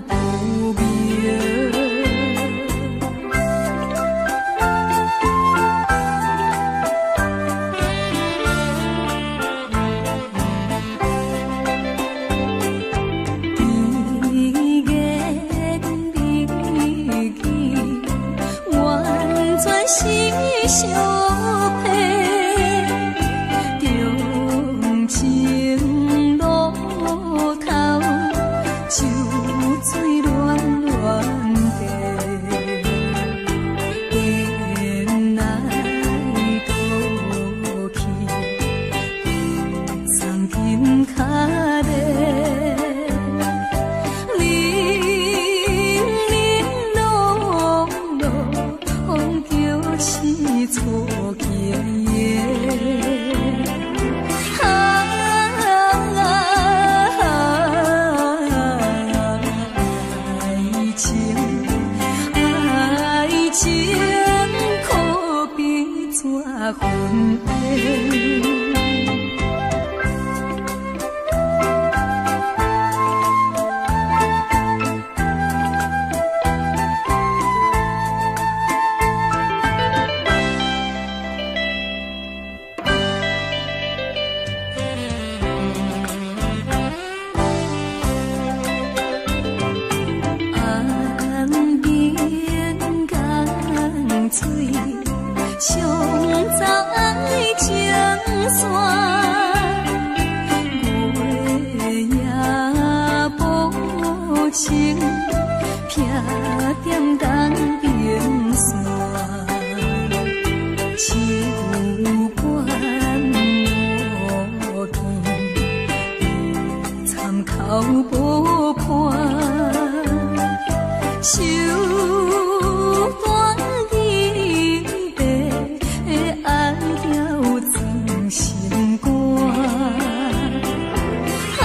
不明。情，避踮東平山。手管無見，參口無伴，手段銀白，暗調裝心肝。啊，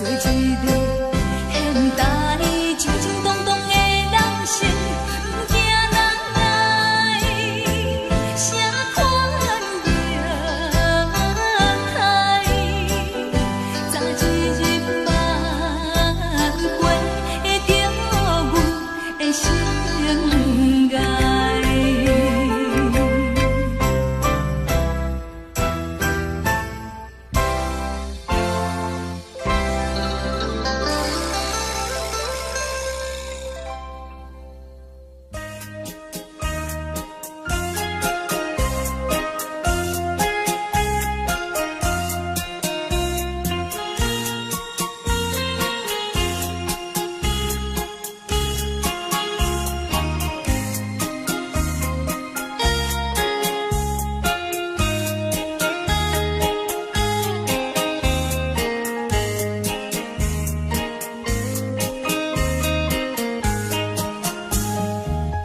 一个現代衝衝動動的人生，毋驚人愛啥款形態，早一日嘛過著阮的心愛。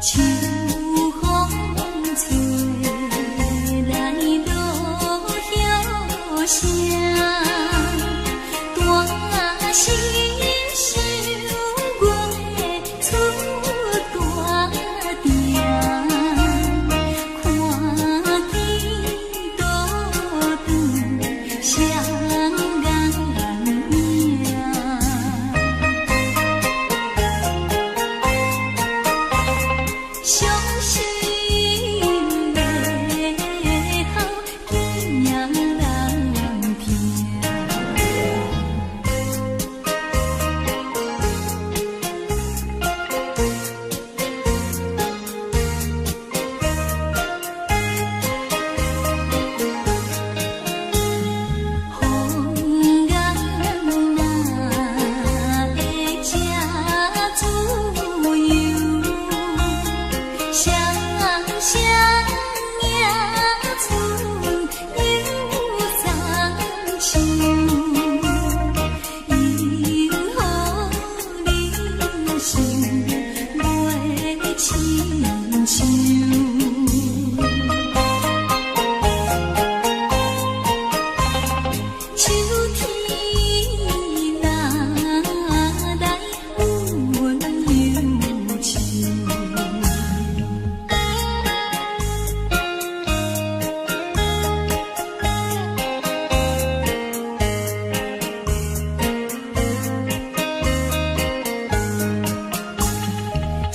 秋風吹來落葉聲，大聲想月出大埕，看見倒轉雙眼影。傷心的哭，惊人聽。風眼哪會這自由？雙雙迎春又送秋，因何人生袂親像？秋天若來阮憂愁。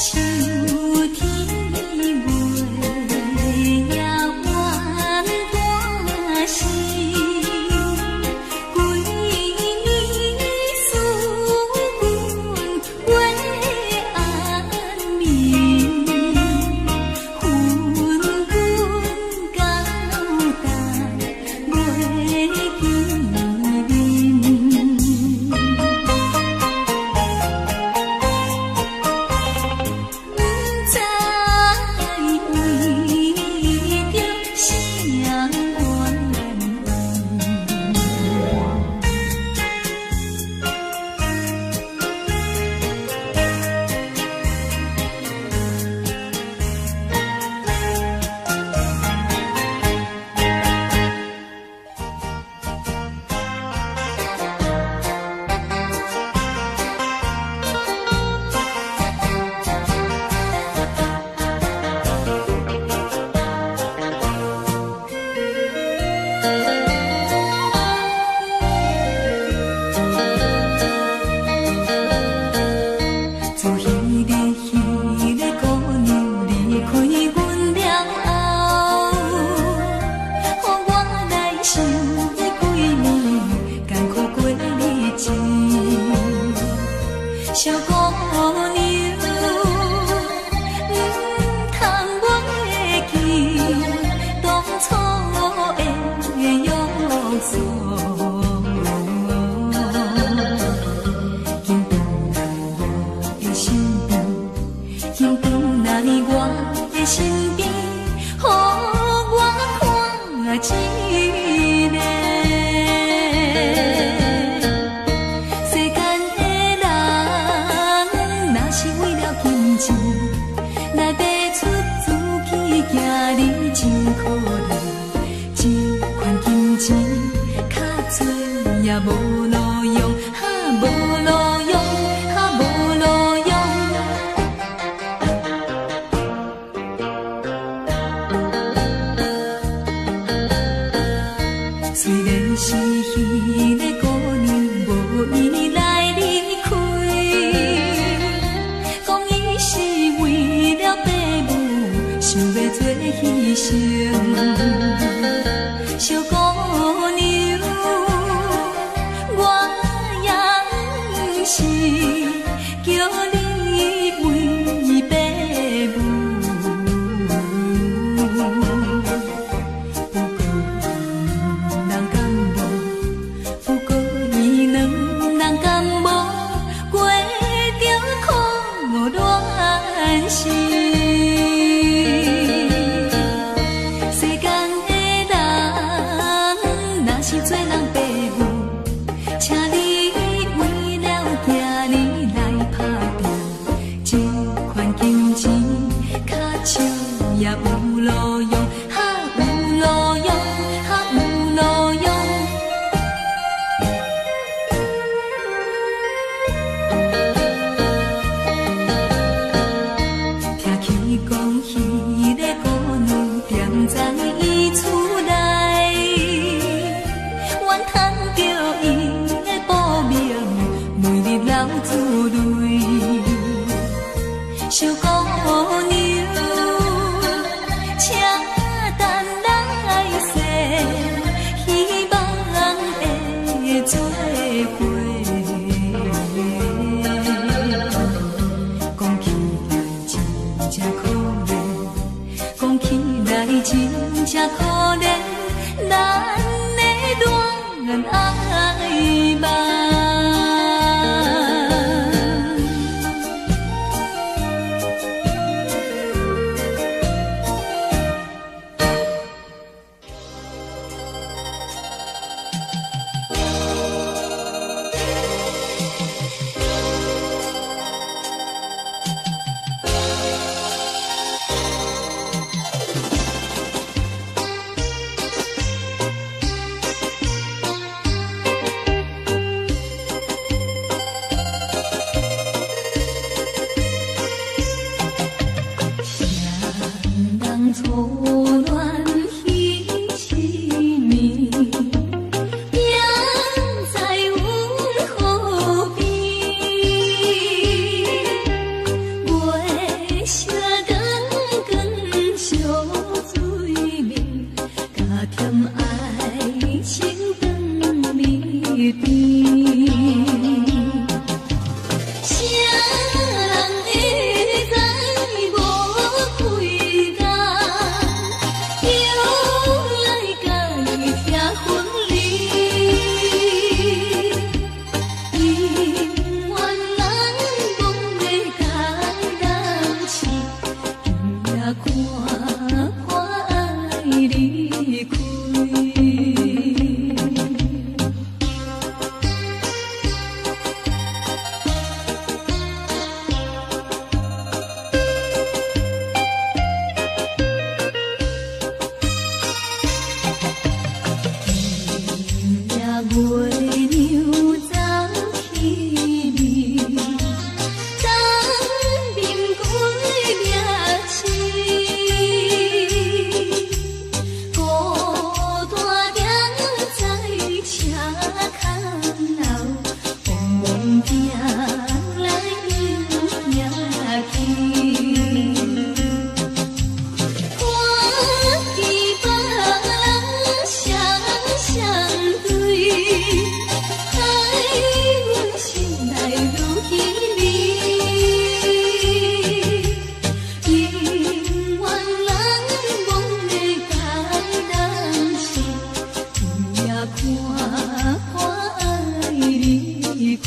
秋天月也怨大时，規暝思君袂安眠，分君交代袂見面。不知為著啥原因。自彼个姑娘離開阮了後，予我來想彼幾暝艱苦過日子。小姑娘，毋通袂記當初的約束。緊轉來我的身邊，緊轉來我的身邊，予我看一下。世間的人，若是為了金錢來賣出自己，今日真可憐。這款金錢較濟也無路用，哈無是叫你為爸母。不過人敢無，不過伊兩人敢無過著苦戀時。世間的人，若是做人爸母，請你為了囝兒來打拼，這款金錢較少也有路用，哈有路用，哈有路用。聽起講，彼个姑娘踮在伊厝內，怨嘆著伊的薄命，每日流珠淚。小姑娘，請等來世，希望會做伙。講起來真正可憐，講起來真正可憐，咱的戀愛夢。人初戀彼一暝，行在阮河邊，月色光光相對面，共甜愛情當蜜甜。誰人會知無幾工，又來共伊拆分離？姻緣人講欲共人試，今夜看破愛離開。今夜月娘走起暝，東面歸命痴，孤單踮在車窗後，茫茫行來又行去。看見別人雙雙對，害阮心內愈稀微。姻緣人講欲共人試，今夜看破愛離開。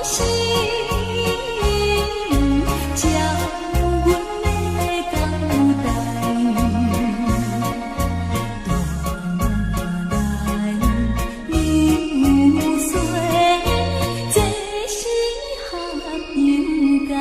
心，才阮的交代。大来流水，这是合应该。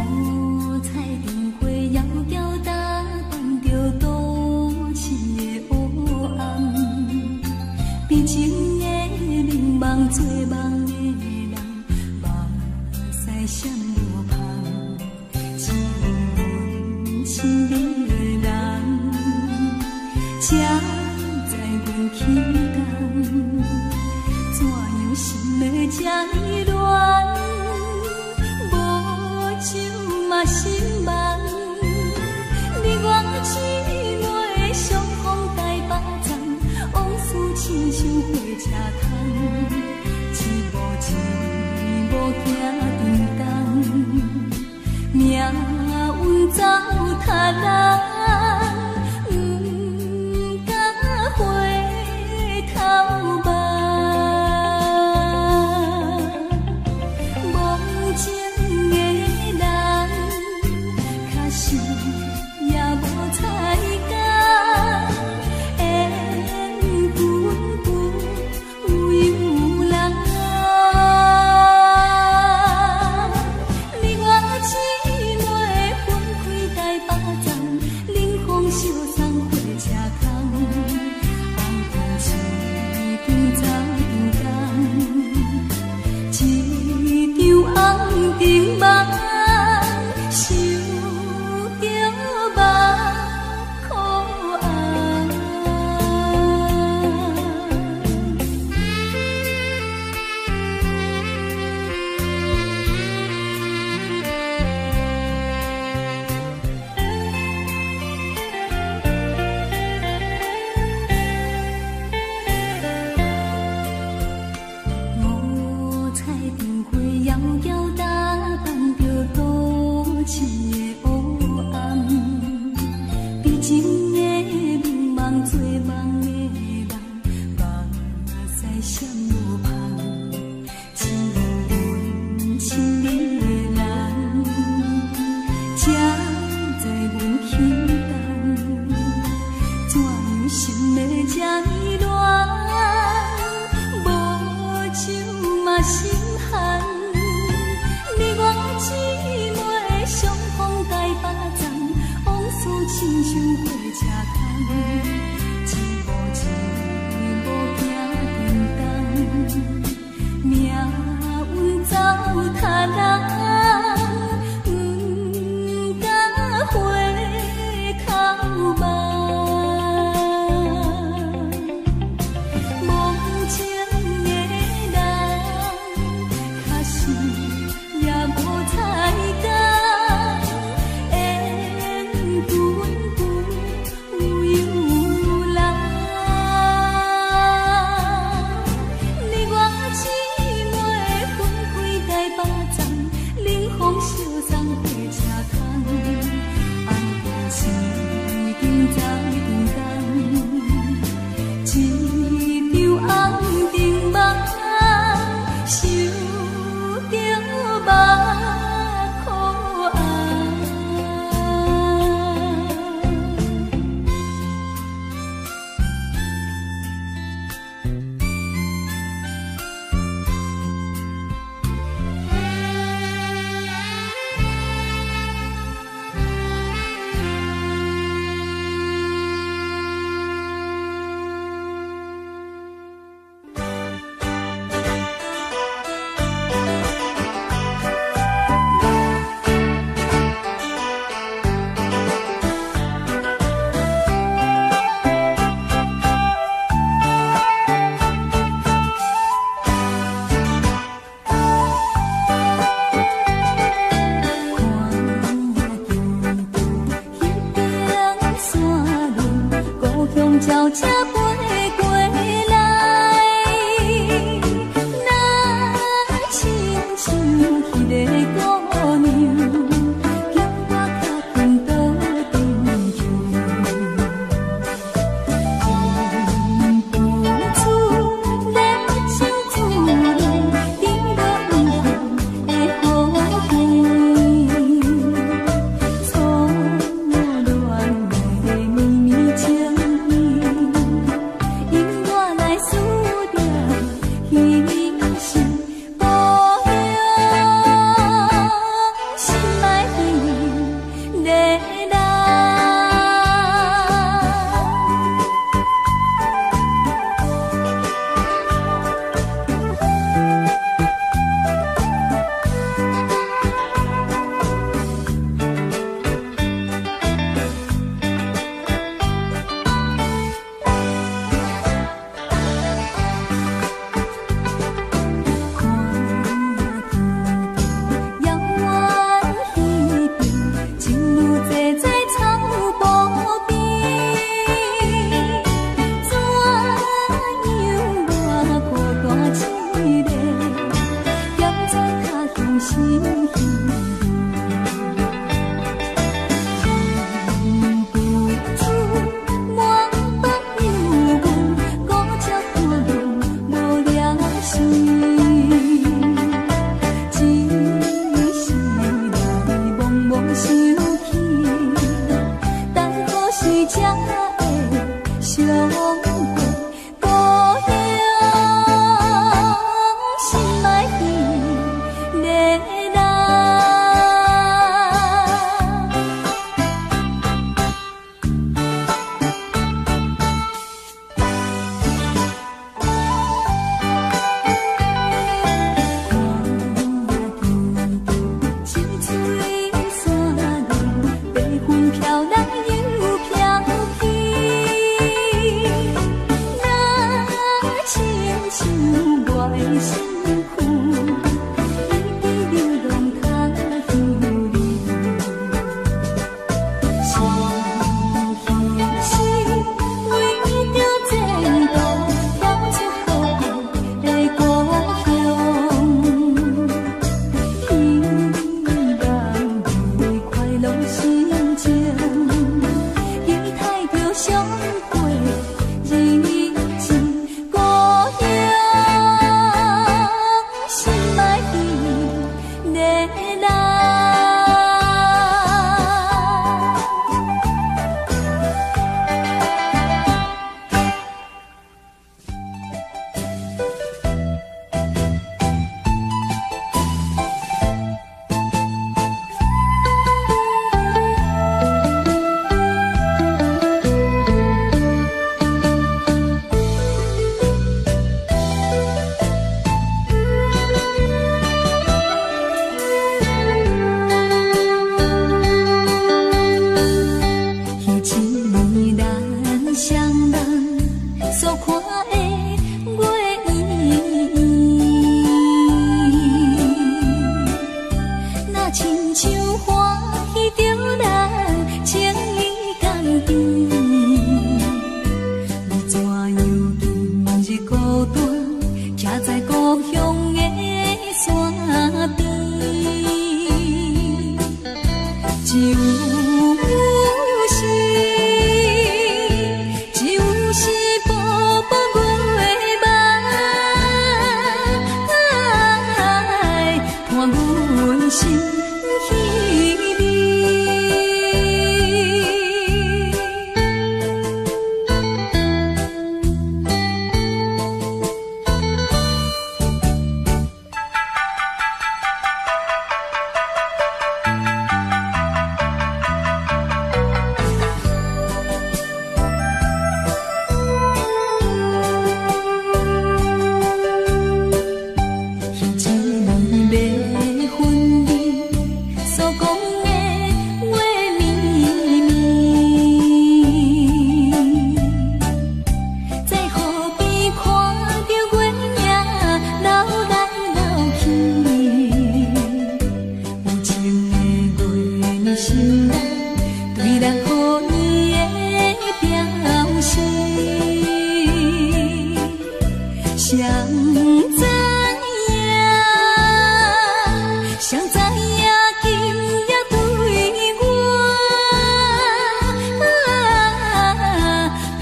五彩灯火遥遥打扮著都市的黑暗，悲情的眠梦做梦的人，目屎闪无芳，只有阮亲爱的人，才知阮起动，怎样心会这呢乱？无酒嘛心茫，你我姊妹相逢台北站，往事亲像火车窗，一步一步行长东，命运走他人，不敢回头望。无情的人，确实也无彩工，缘分不由人。你我姊妹分开台北站，冷风相送火车窗，红灯一张走长东，一场红灯梦，想著目苦红。五彩灯火遥遥打扮著都市的黑暗，悲情的眠梦做梦的人，目屎闪无芳，只有阮亲爱的人，才知阮起动，怎样心会这呢乱？无酒嘛心寒，你我姊妹相逢台北站，往事亲像火车窗，一步一步行长东，命运走他人，不敢回头望。鳥才飛過來。若親像彼个姑娘，叫我較緊倒轉去。忍不住熱情自然，滴落黄的雨滴。初戀的绵綿情意，引我來思念彼時故鄉，心愛彼个人。看見遙遠彼邊，情侶坐在草埔邊，怎樣我孤單一个，踮在他鄉心稀忍不住滿腹憂怨，孤鸟孤恋無掠心，只是來茫茫想起，等何時才會相會故鄉，心愛彼个人。看見青翠山林，白雲飄來又飄去。若親像我的身軀，一直流浪他鄉里。是彼時為著前途，跳出苦愛的故鄉。希望的快樂心情，期待著相會日子。故鄉，心愛彼个人。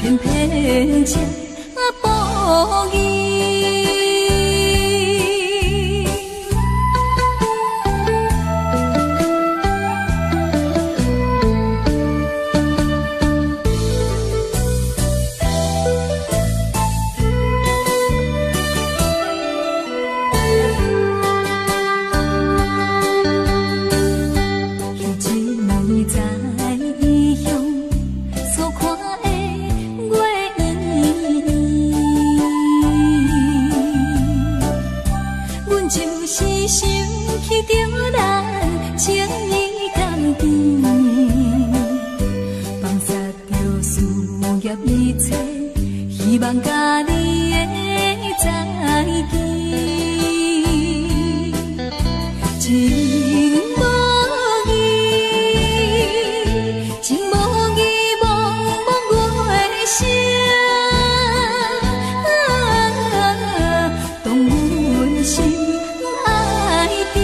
偏偏這無義。彼一暝在異鄉所看的月圓，阮就是想起著咱情意甘甜，放殺著事業一切，希望佮你的再見。情無義，情無義，茫茫月聲，動阮心愛甜。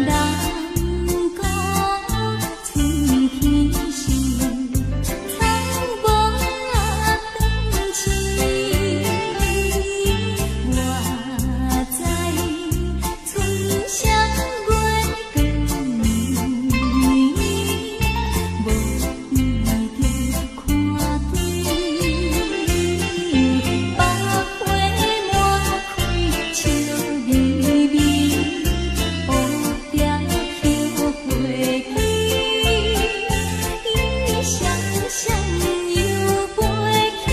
人講春天時，草無斷翅。我知春宵月光，無意中看見百花滿開，笑眯眯。蝴蝶飛過去，雙雙又飛去，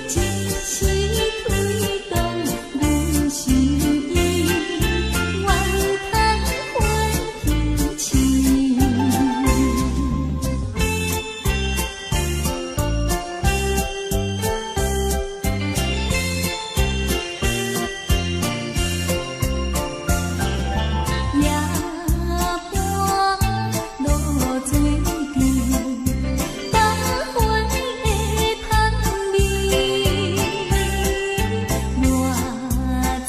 一時推動阮心意，怨嘆歡喜痴。夜半露水甜，百花的香味。我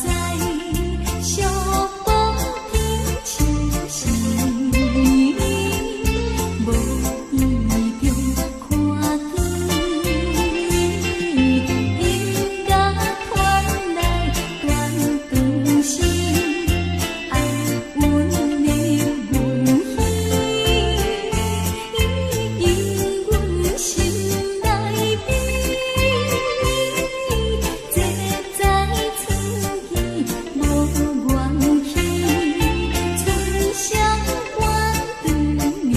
知寂寞天秋時，無意中看見音樂傳來斷腸聲，愛溫入阮耳，引阮心內悲。這載春意無願去，春宵晚斷眠。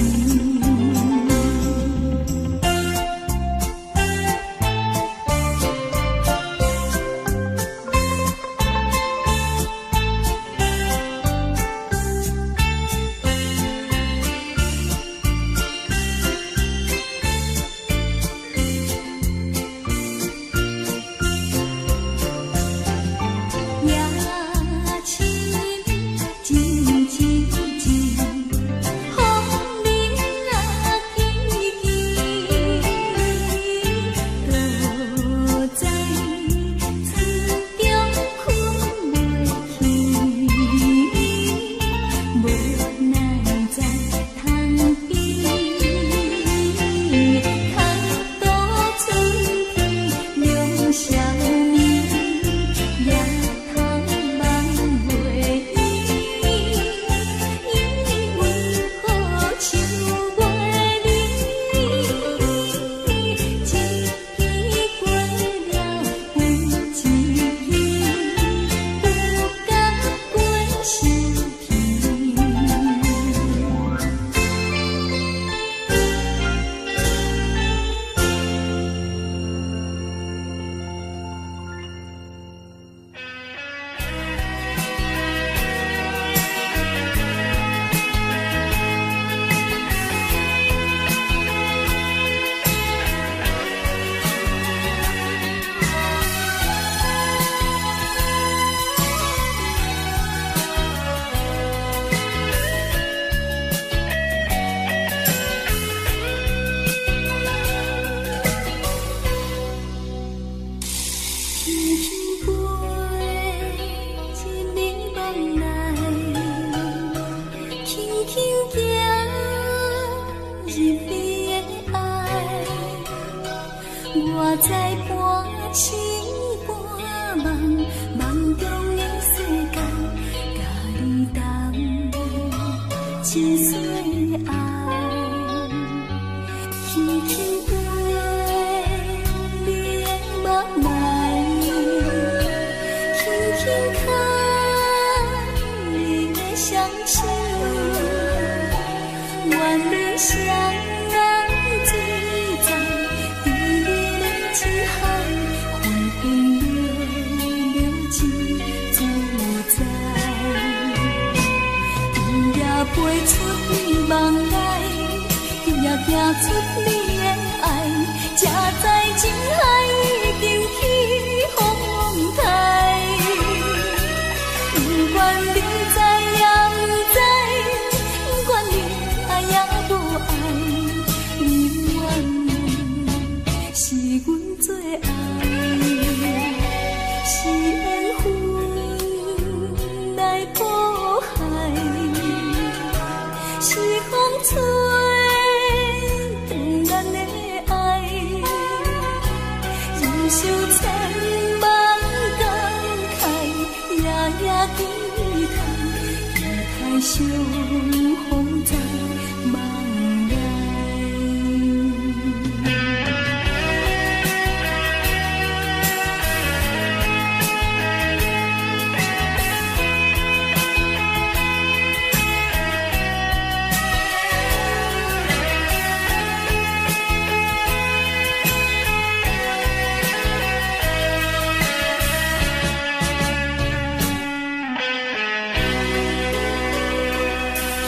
微的愛，我知半醒半夢，夢中的世界，共你同一世愛，輕輕畫你的目內，輕輕牽你的雙手，願你雙眼水在甜蜜的情海，分分秒秒真自在。今夜飛出你夢內，今夜行出你的愛，才知情海已經起風台。不管你知也毋知，不管你愛也無愛，你永遠是阮最愛，是緣分來譜海，是風吹斷咱的愛，忍受千萬感慨，夜夜期待，期待相逢在夢內。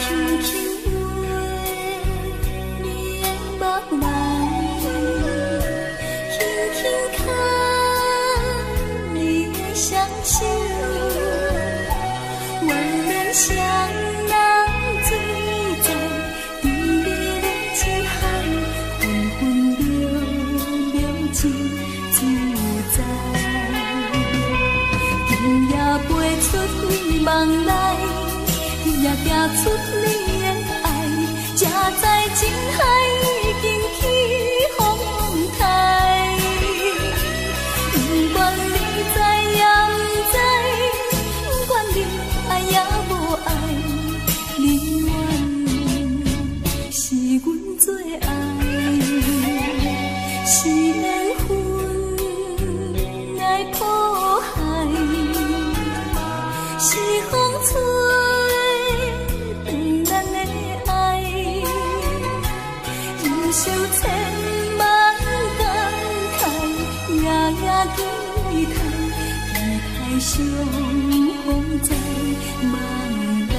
輕輕畫你的目內，輕輕牽你的雙手，願咱雙人醉在甜蜜的情海，分分秒秒真自在。今夜飛出你夢內，今夜行出你的愛，才知情海已經起風台。不管你知也毋知，不管你愛也無愛，你永遠是阮最愛，是緣分來譜海，是風吹斷咱的愛，忍受千萬感慨，夜夜期待，期待相逢在夢內。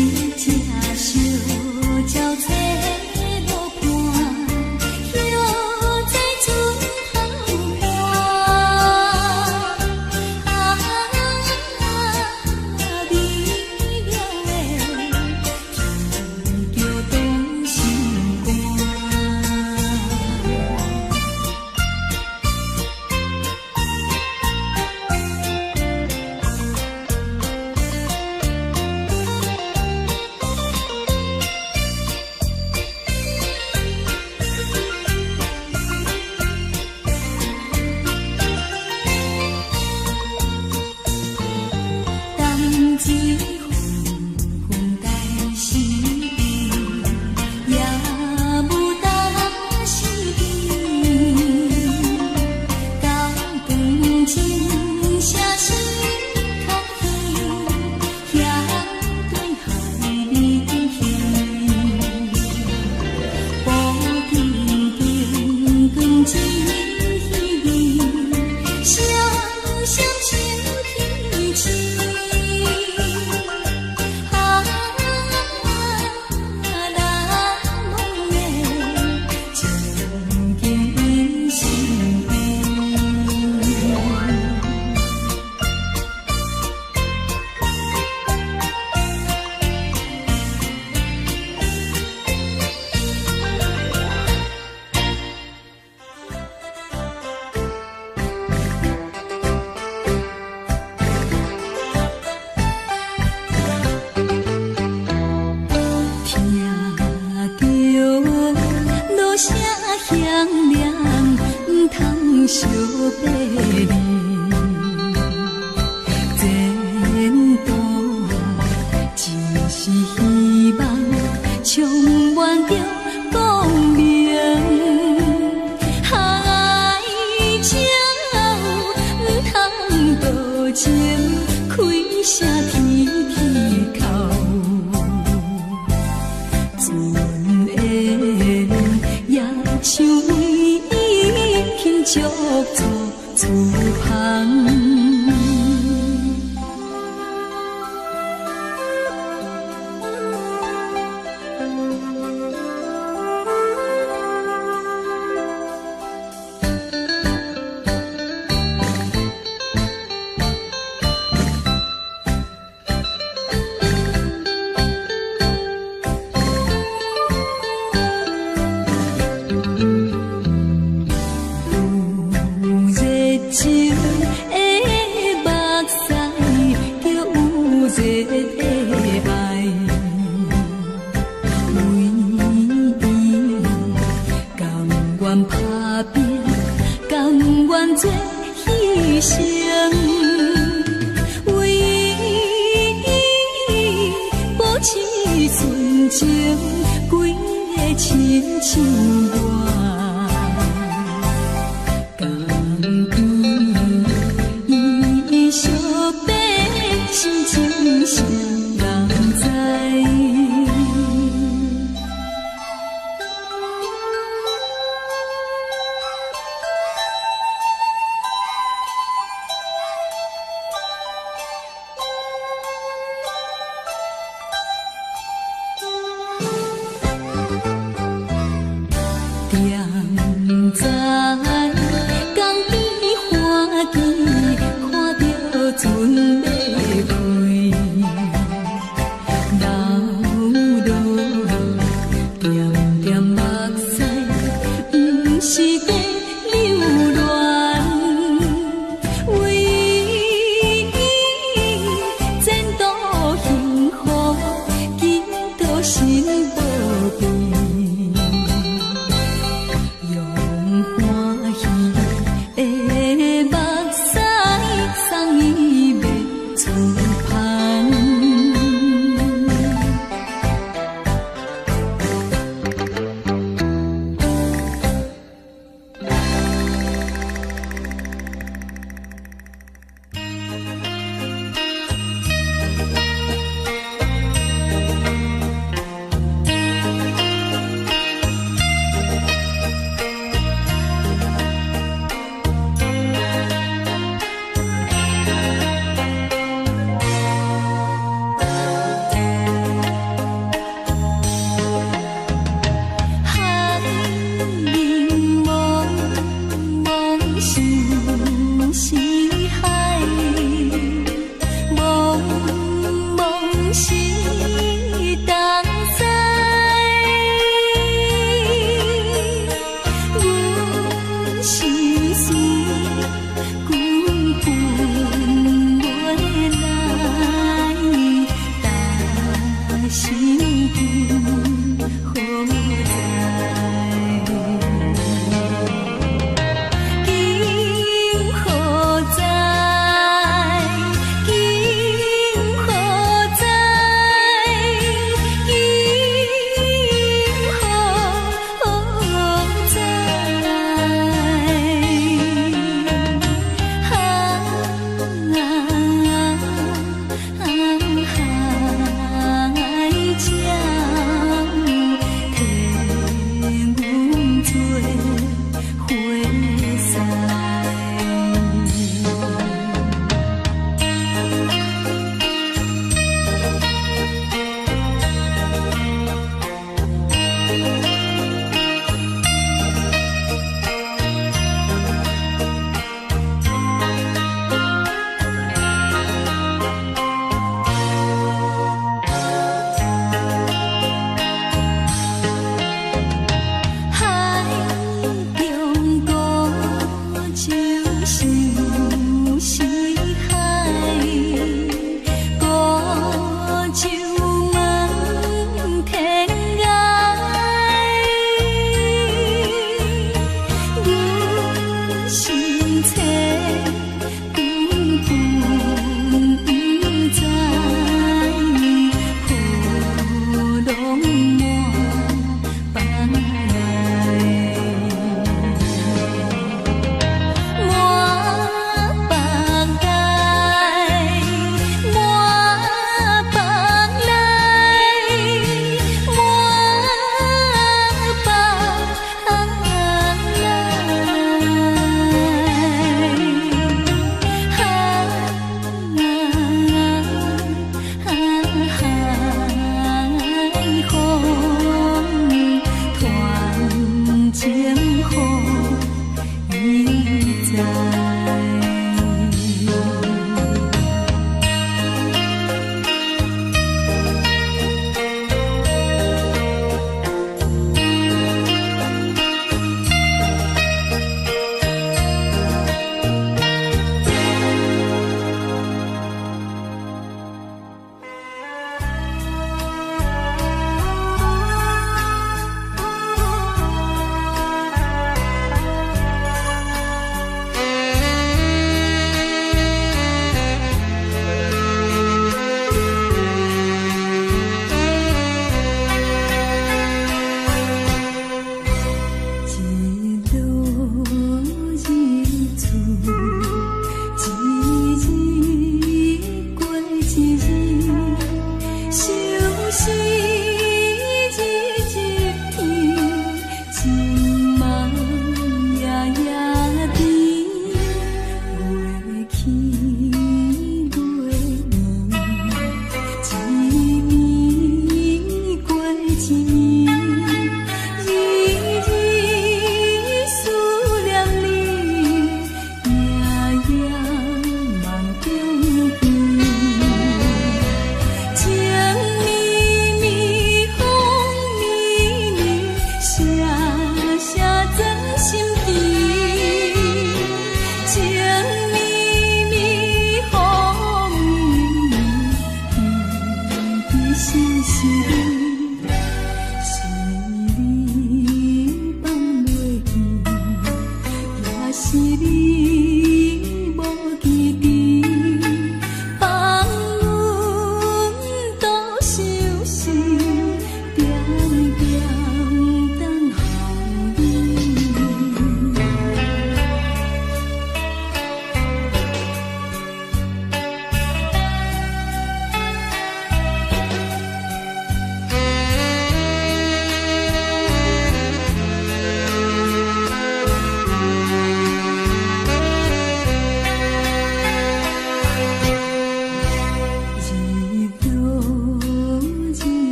一隻小鳥找無伴，歇在船頭岸。啊，美妙的天橋動心肝。冬至昏昏大时也無大時高光真聲心較遠，遐對海面去，布景燈光真稀微，雙雙親天痴。啊，難忘的情景胤身邊。聽著鑼聲響亮，毋通相別離。前途真是希望，充滿著光明。愛情毋通多情，開聲天天哭。船的也像為伊輕足做厝旁。有熱情的目屎，就有熱的愛。為伊甘願打拼，甘願做犧牲。為伊保持純情，規个親像我。江邊伊相爬是真誰人知？踮在江邊歡喜，看著船欲開，流落點點目屎，毋是在留戀，為伊前途幸福，祈禱神保庇。用歡喜的目屎送伊欲出帆。今何在？今何在？今何在？今何在？啊啊，海将提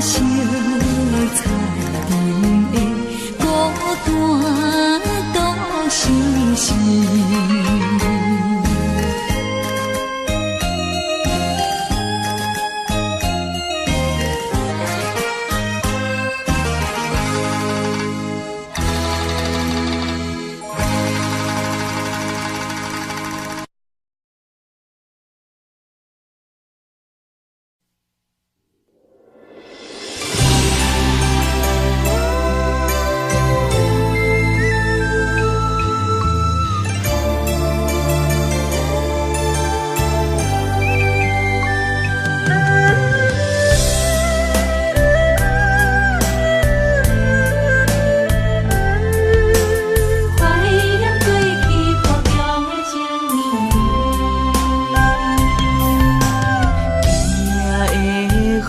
惜彩灯的孤单独生死。怀念过去雨中的情绵绵，今夜的雨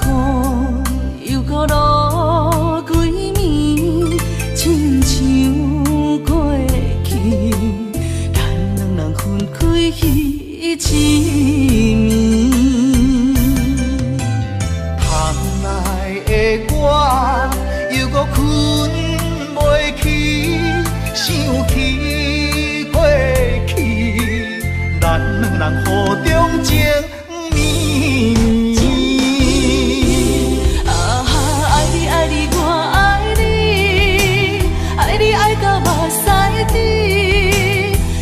又阁落几暝，亲像过去，咱两人分开彼一暝。窗内的我犹阁困袂去，想起过去，咱两人雨中情绵绵。啊，爱你爱你我爱你，爱你爱到目屎滴，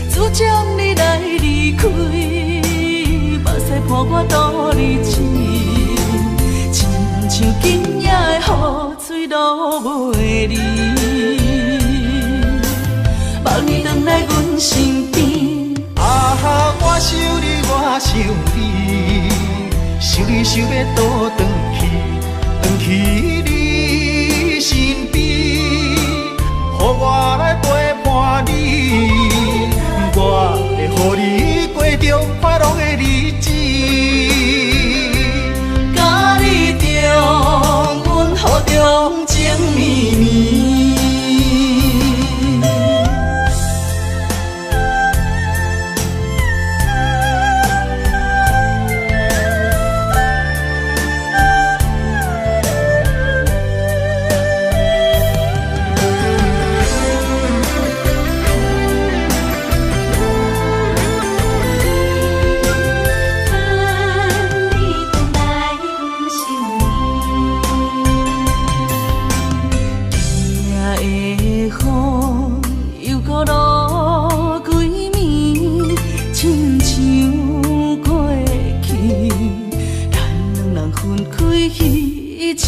自从你来离开，目屎伴我度日子，亲像今夜的雨水落袂离，望你转来阮身边。啊，我想你，我想你，想你想欲倒转去，转去你身边，予我来陪伴你，我会予你过著快乐的日子。佮你重温雨中情绵绵。等你转来阮身今夜的雨又阁落几暝，亲像过去，咱两人分开彼一暝。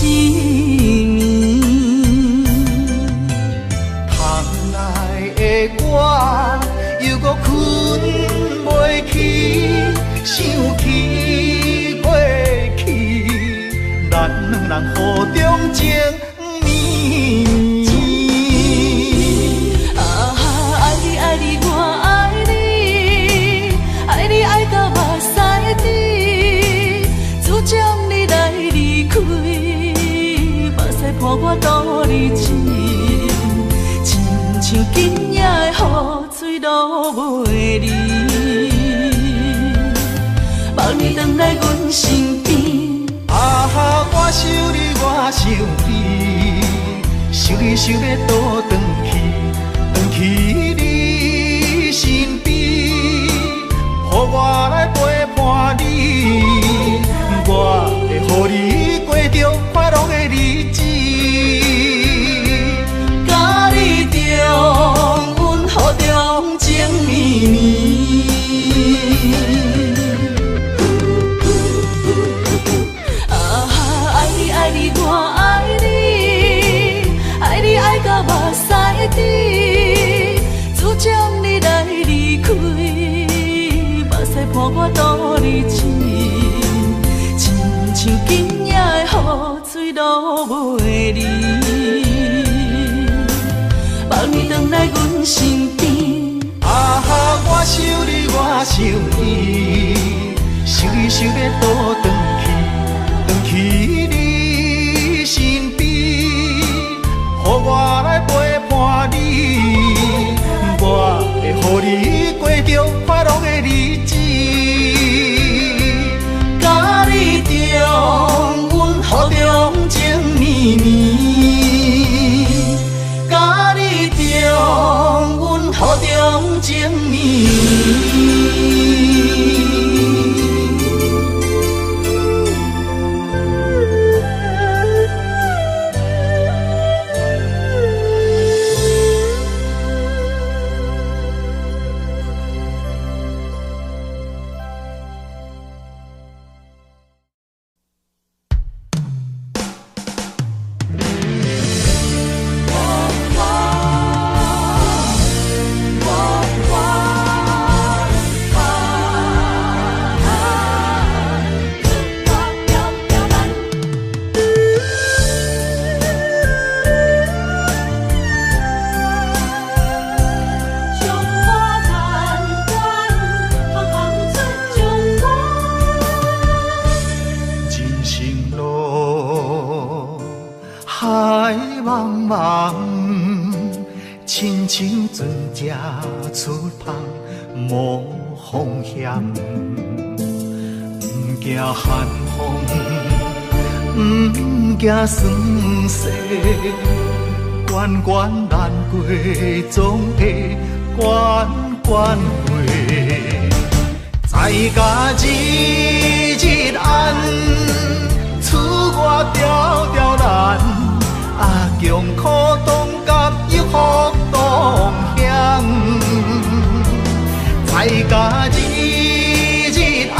窗内的我犹阁困袂去，想起过去，咱两人雨中情绵绵。啊，爱你爱你我爱你，爱你爱到目屎滴，自从你来离开，目屎伴我度日子，亲像今夜的雨水落袂离，望你转来阮身边。啊，我想你，我想你，想你想欲倒转去，转去你身边，予我来陪伴你，我会予你过著快乐的日子。佮你重温雨中情绵绵。啊，爱你爱你我爱你，爱你爱到目屎滴，自从你来离开，目屎伴我度日子，亲像今夜的雨水落袂离，望你转来阮身边。啊，我想你，我想你，想你想欲倒转去，转去你身边，予我来陪伴你，我会予你过著快乐的日子。佮你重温雨中情绵。年，佮你重温雨中情绵。亲像船只出帆无风险，毋惊寒风，毋惊霜雪，关关难过总会关关过。在家日日安，出外条条难，啊，穷苦当甲有福同享，在家日日安，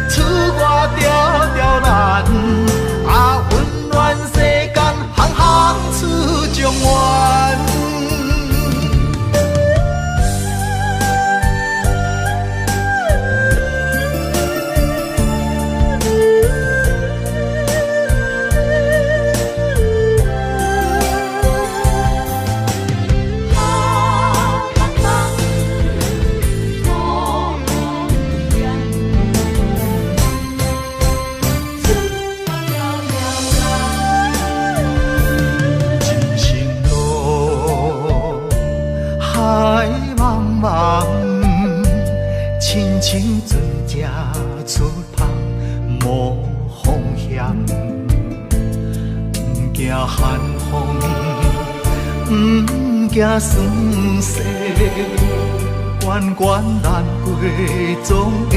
出外条条难，啊，温暖世间，行行出状元。亲像船只出帆无风险，毋惊寒风，毋惊霜雪，关关难过总会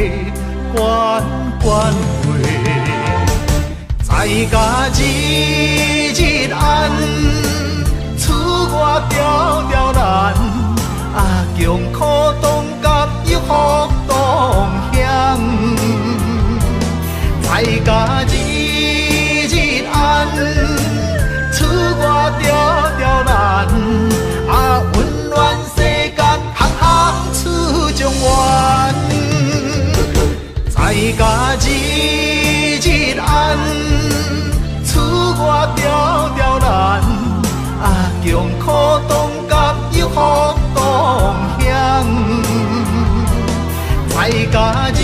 关关过。在家日日安，出外条条难，啊，穷苦当甲有福同享，在家日日安，出外条条难，啊，温暖世间，行行出状元。在家日日安，出外条条难，啊，穷苦当甲有福同享，在家日